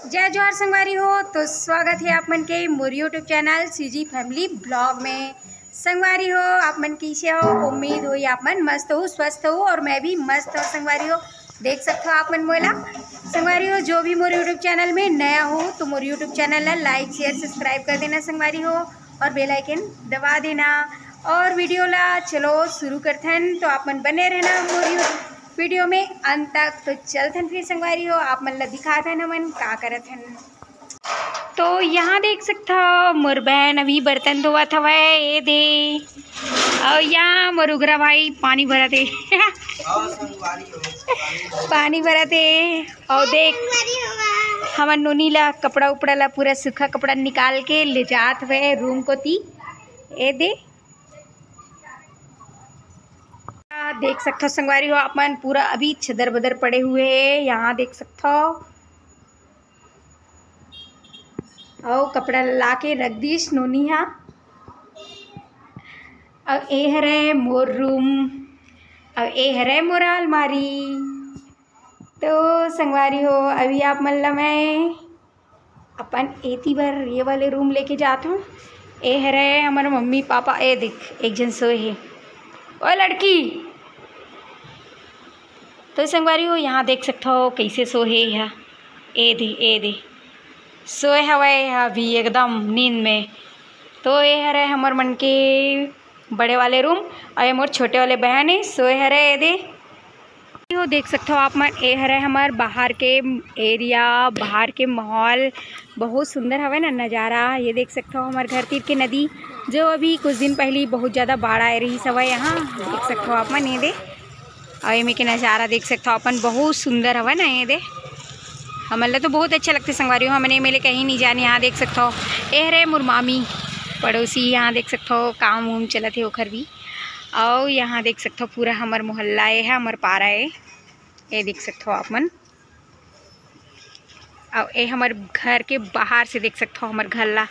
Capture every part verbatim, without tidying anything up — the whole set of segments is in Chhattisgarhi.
जय जोहार संगवारी हो, तो स्वागत है आप मन के मोर YouTube channel CG family blog में। संगवारी हो, आप मन कैसे हो? उम्मीद होही आप मन मस्त हो, स्वस्थ हो और मैं भी मस्त हो संगवारी हो। देख सकते हो आप मन मोला। संगवारी हो, जो भी मोर YouTube चैनल में नया हो तो मोर YouTube चैनल ला लाइक, शेयर, सब्सक्राइब कर देना संगवारी हो, और बेल आइकन दबा देना। और वीडियो ला चलो शुरू करथन, तो आप मन बने रहना मोर वीडियो में अंत तक। तो चलथन फिर संगवारी हो, आप मन ला दिखाथन हमन का करत हन। तो यहाँ देख सकथव मोर बहन अभी बर्तन धोवत हवय, ये दे। और यहाँ मोर उगरा भाई पानी भरत हे। पानी भरत हे। और देख, हमर नोनी ला कपड़ा उपड़ा ला पूरा सूखा कपड़ा निकाल के ले जात हवय रूम कोती। ये दे, देख सकथव संगवारी हो आप मन, पूरा अभी छदर बदर पड़े हुए हे। यहाँ देख सकथव, अउ कपड़ा ला के रख दीस नोनी हा। अउ ए हरे मोर रूम, अउ ए हरे मोर अलमारी। तो संगवारी हो, अभी आप मन ला मैं अपन एती बर ये वाले रूम लेके जात हूँ। ए हरे हमर मम्मी पापा, ए देख एक झन सोए हे। ओ लड़की, तो संगवारी हो, यहाँ देख सकथव कैसे सोए हे। ए दे, ए दे, सोए हवय अभी एकदम नींद में। तो ए हरे हमर मन के बड़े वाले रूम, और ये मोर छोटे वाले बहन हे, सोए हरे। ए दे, यो देख सकथव आप मन, ए हरे हमर बाहर के एरिया, बाहर के माहौल। बहुत सुंदर हवय ना नज़ारा। ये देख सकथव हमर घर तीर के नदी, जो अभी कुछ दिन पहली बहुत ज़्यादा बाढ़ आए रहिस हवय। यहाँ देख सकथव आप मन, ये दे, और एमे के नज़ारा देख सकथव अपन, बहुत सुंदर हवय ना। ये दे, हमन ला तो बहुत अच्छा लगथे संगवारी हो, हमन एमे ले कहीं नहीं जान। यहाँ देख सकथव, ए हरे मोर मामी पड़ोसी, यहाँ देख सकथव काम उम चलत हे ओखर भी। अउ यहाँ देख सकथव पूरा हमर मोहल्ला, ए ह हमर पारा ए, ये देख सकथव आप मन। अउ ए हमर घर के बाहर से देख सकथव हमर घर ला,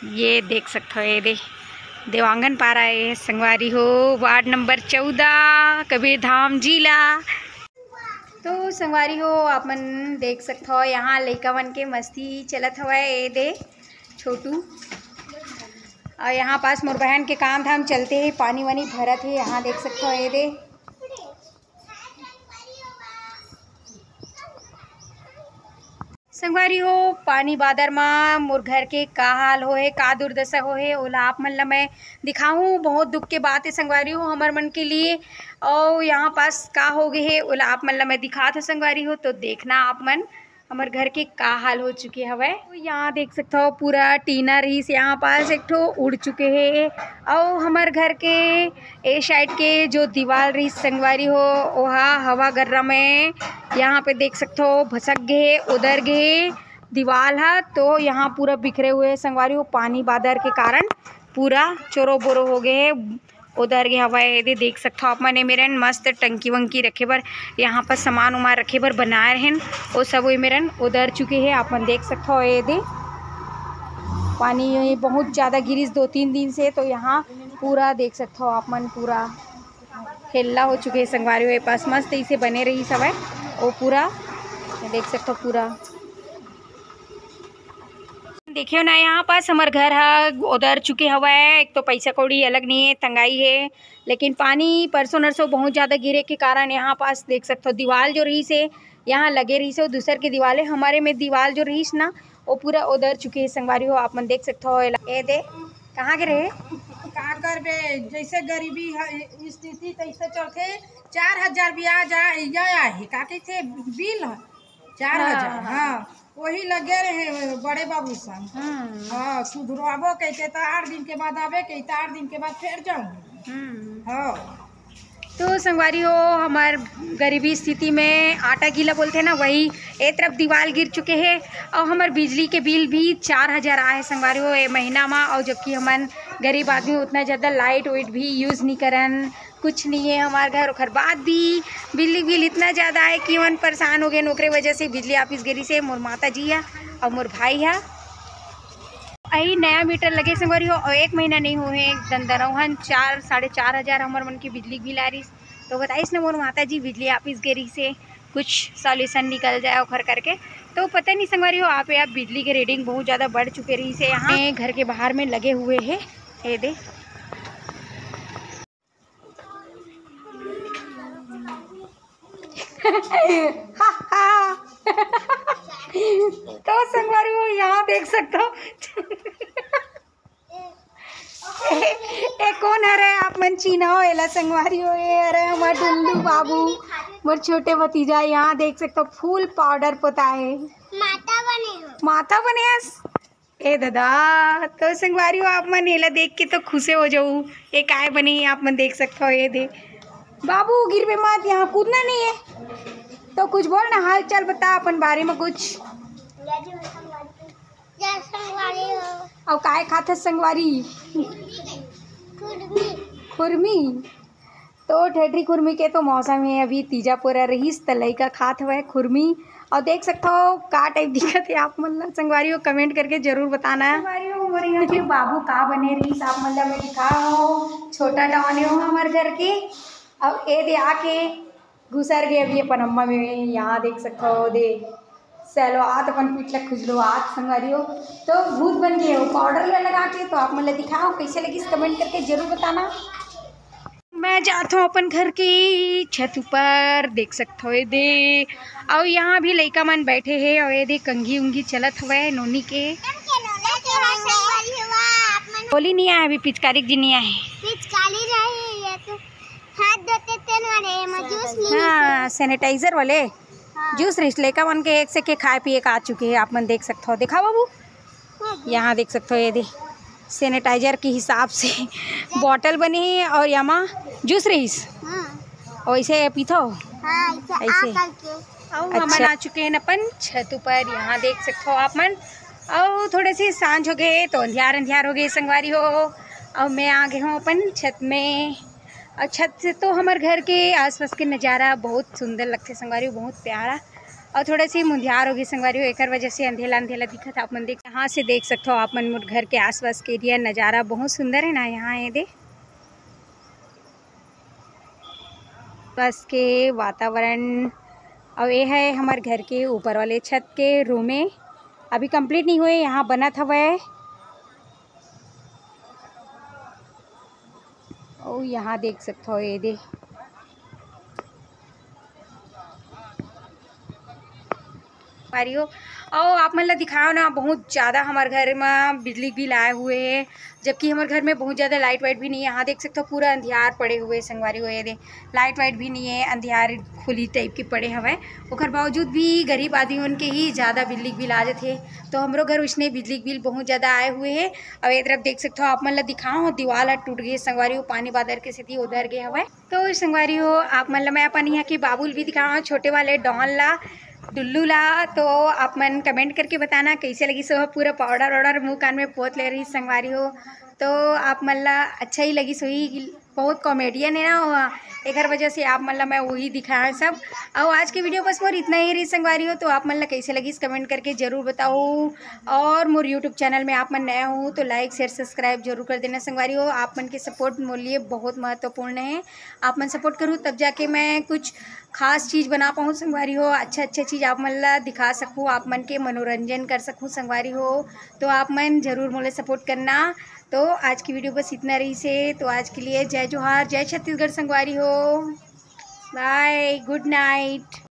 ये देख सकथव, ये दे देवांगन पारा ए संगवारी हो, वार्ड नंबर चौदह, कबीर धाम जिला। तो संगवारी हो, आप मन देख सकथव यहाँ लइका मन के मस्ती चलत हवय। ए दे छोटू, और यहाँ पास मोर बहन के काम धाम चलते हे, पानी वानी भरत हे। यहाँ देख सकथव, ए दे संगवारी हो, पानी बादर मा मोर घर के का हाल होहे, का दुर्दशा होहे, ओला आप मन ला मैं दिखाहूँ। बहुत दुख के बात हे संगवारी हो हमर मन के लिए। और यहाँ पास का हो गए हे, ओला आप मन ला मैं दिखात हूँ संगवारी हो। तो देखना आप मन, हमर घर के का हाल हो चुके हवय। तो यहाँ देख सकथव, पूरा टीना रहिस, यहाँ पास एक ठो उड़ चुके हे। अउ हमर घर के ए साइड के जो दीवाल रहिस संगवारी हो, ओहा हवा गर्रा में यहाँ पे देख सकथव भसक गे हे, उदर गे हे दीवाल ह। तो यहाँ पूरा बिखरे हुए हे संगवारी हो, पानी बादर के कारण पूरा चोरो बोरो हो गए हे, उदर गे हवय। एदे देख सकथव आप मन, ए मेरन मस्त टंकी वंकी रखे बर, यहाँ पर सामान उमान रखे बर बनाए रहेन, ओ सब ए मेरन उदर चुके हे। आप मन देख सकथव, एदे पानी बहुत ज़्यादा गिरिस दो तीन दिन से, तो यहाँ पूरा देख सकथव आप मन, पूरा हेल्ला हो चुके हे संगवारी हो। ए पास मस्त इसे बने रहिस हवय, ओ पूरा देख सकथव, पूरा देखियो ना, यहाँ पास हमर घर ह उदर चुके हवय। एक तो पैसा कौड़ी अलग नहीं है, तंगाई है, लेकिन पानी परसों नरसों बहुत ज़्यादा गिरे के कारण यहाँ पास देख सकथव, दीवाल जो रहिस हे, यहाँ लगे रहिस हे, वो दूसर के दीवाल है। हमारे में दीवाल जो रहिस ना, वो पूरा उदर चुके हे संगवारी हो। आप मन देख सकथव, एला, ए दे, कहाँ के रहे? का करबे, जैसे गरीबी ह-, स्थिति तैसे चलथे। चार हजार ब्याज आ, या आहे, का कहिथे, बिल ह, चार हजार। हाँ, हाँ। हाँ, वही लगे रहे बड़े बाबू संग। हम्म। हाँ, सुधरवाबो कहिथे, तो आठ दिन के बाद आबे कही, तो आठ दिन के बाद फिर जाऊँ। हम्म। हाँ। तो संगवारी हो, हमार गरीबी स्थिति में आटा गीला बोलथे ना, वही ए तरफ दीवाल गिर चुके हे। और हमार बिजली के बिल भी चार हजार आए संगवारी हो, ए महीना मा। और जबकि हमन गरीब आदमी, उतना ज़्यादा लाइट वाइट भी यूज़ नहीं करन, कुछ नहीं है हमार घर। ओखर बाद भी बिजली बिल इतना ज़्यादा आए कि मन परेशान हो गए। ओकरे वजह से बिजली ऑफिस गे रहिस हे मोर माता जी हा और मोर भाई हा। अही नया मीटर लगे संगवारी हो, और एक महीना नहीं होहे, दंदरौहन चार, साढ़े चार हजार हमर मन के बिजली बिल आ रहिस। तो बताइस ना मोर माता जी, बिजली ऑफिस गे रहिस हे, कुछ सॉल्यूशन निकल जाए ओखर करके। तो पता नहीं संगवारी हो आप, यार बिजली के रीडिंग बहुत ज्यादा बढ़ चुके रहिस हे यहाँ। घर के बाहर में लगे हुए हे, ये दे। तो संगवारी हो यहाँ देख सकथो। ए कोन हरे, आप मन चिन्हो एला संगवारी हो? ये हरे हमर डुल्लू बाबू, मोर छोटे भतीजा। यहाँ देख सकथो फुल पाउडर पोता हे। माता बने हो। माता बने हस? ए दादा, तो संगवारी हो आप मन एला देख के तो खुशे हो जाऊ। ये काय बने हे आप मन देख सकथो, ये दे। बाबू गिरबे मत, यहाँ कूदना नहीं है। तो कुछ बोल ना, हाल चाल बता अपन बारे में कुछ। जय संगवारी हो। अउ काय खात हस संगवारी? खुरमी। खुरमी। तो ठेठरी खुरमी के तो मौसम हे, अभी तीजा पोरा रहिस त लइका खात हवय खुरमी। अउ देख सकथो का टाइप दिखत हे आप मन ला संगवारी हो, कमेंट करके जरूर बताना। संगवारी हो, मोर यहाँ के बाबू का बने रहिस आप मन ला मैं दिखाओ, छोटा डॉन हो हमर घर के। अउ ए दे आके घुसर गे अभी अपन अम्मा में। यहाँ देख सकथो दे, सैलो आत अपन पीठ ला खुजलो आत संगवारी हो। तो भूत बन गए हो पाउडर ला लगा के, तो आप मन ला दिखाओ कैसे लगिस, कमेंट करके जरूर बताना। मैं जात हूँ अपन घर के छत ऊपर, देख सकथो ए दे। अउ यहाँ भी लइका मन बैठे हे, अउ ए दे कंघी उंघी चलत हवय नोनी के। होली नहीं आए अभी, पिचकारी जी नहीं आए। पिचकारी रही है तो हाथ धोते तेन वाले, एमा जूस नहीं हाँ, सैनिटाइजर वाले हाँ। जूस रहिस, लइका मन के एक से के खाए पिए का आ चुके हे, आप मन देख सकथो। देखा बाबू, हाँ। यहाँ देख सकथो, ये दे सैनिटाइजर के हिसाब से बॉटल बने हे अउ एमा जूस रहिस। हाँ। वैसे पीथो? हाँ, ऐसे ऐसे। आ करके। अउ हमन अच्छा। आ चुके हैं अपन छत ऊपर, यहाँ देख सकथो आप मन। अउ थोड़े से सांझ हो गए तो अंधियार अंधियार हो गए संगवारी हो। अउ मैं आ गए हूँ अपन छत में। अउ छत से तो हमर घर के आसपास के नज़ारा बहुत सुंदर लगथे संगवारी हो, बहुत प्यारा। अउ थोड़ा सी मुंधियार हो गई संगवारी हो, एकर वजह से अंधेला अंधेला दिखत हे। आप मन देख, यहाँ से देख सकथो आप मन मोर घर के आसपास के एरिया नज़ारा बहुत सुंदर है ना। यहाँ ये दे बस के वातावरण। अउ ये है हमर घर के ऊपर वाले छत के रूम में, अभी कंप्लीट नहीं हुए, यहाँ बनत हवय। अउ यहाँ देख सकथो ये दे संगवारी हो। अउ आप मन ला दिखाओ ना, बहुत ज़्यादा हमर घर म बिजली बिल आए हुए हे, जबकि हमर घर में बहुत ज़्यादा लाइट वाइट भी नहीं है। यहाँ देख सकथो पूरा अंधियार पड़े हुए संगवारी हो, ये दे लाइट वाइट भी नहीं है, अंधियार खुली टाइप के पड़े हवय। ओकर बावजूद भी गरीब आदमी मन के ही ज़्यादा बिजली बिल आ जाथे, तो हमरो घर उसने बिजली बिल बहुत ज़्यादा आए हुए हे। अउ ये तरफ देख सकथो आप मन ला दिखाओ, दीवाल ह टूट गए संगवारी हो, पानी बादर के सेती उधर गए हवय। तो संगवारी हो, आप मन ला मैं अपन यहाँ के बाबू ल भी दिखाओ, छोटे वाले डॉन ला, डुल्लू ला। तो आप मन कमेंट करके बताना कैसे लगिस हो, पूरा पाउडर वाउडर मुँह कान में पोत ले रही संगवारी हो। तो आप मन ला अच्छा ही लगिस होही, बहुत कॉमेडियन है ना वो, एकर वजह से आप मन ला मैं वही दिखाए सब। अउ आज के वीडियो बस मोर इतना ही रही संगवारी हो। तो आप मन ला कैसे लगिस कमेंट करके जरूर बताओ। और मोर यूट्यूब चैनल में आप मन नया हो तो लाइक शेयर सब्सक्राइब जरूर कर देना संगवारी हो। आप मन के सपोर्ट मोर लिए बहुत महत्वपूर्ण है। आप मन सपोर्ट करूँ तब जाके मैं कुछ खास चीज़ बना पाऊँ संगवारी हो, अच्छा अच्छा चीज़ आप मन ला दिखा सकूँ, आप मन के मनोरंजन कर सकूँ संगवारी हो। तो आप मन जरूर मोला सपोर्ट करना। तो आज की वीडियो बस इतना रही से। तो आज के लिए जय जोहार, जय छत्तीसगढ़ संगवारी हो। बाय, गुड नाइट।